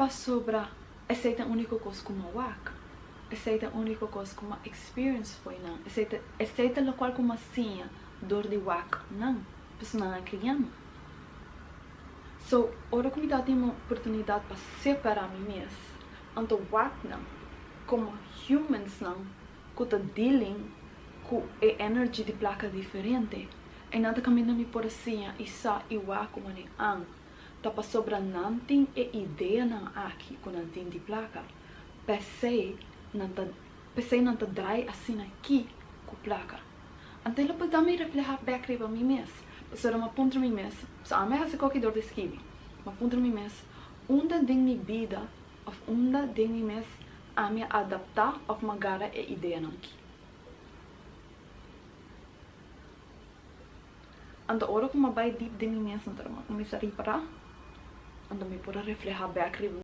Pasobra esei ta e úniko kos ku m'a wak. Esei ta e úniko kos ku m'a experience fo'i nan. Esei ta esei ta lokual ku m'a siña dor di wak nan, pasobra nan a kria mi. So, ora ku mi tabatin un oportunidat pa separá mi mes, anto wak nan komo humansnan ku ta dealing ku e energy di plaka diferente, ei nan ta kaminda mi por a siña i sa i wak ku manera an ta pasobra nan tin e ideanan aki ku nan tin di plaka, p'esei nan ta p'esei nan ta drai asina ki ku plaka. Anto e lo por da mi reflehá bèk riba mi mes, pasobra mi a puntra mi mes, pasobra ami a hasi koki dor di skibi, mi a puntra mi mes, unda den mi bida òf unda den mi mes ami a adaptá òf mi a gara e ideanan ki? Anto ora ku mi a bai dip den mi mes, anto mi a kuminsá ripará, anto mi por a reflehá bèk riba.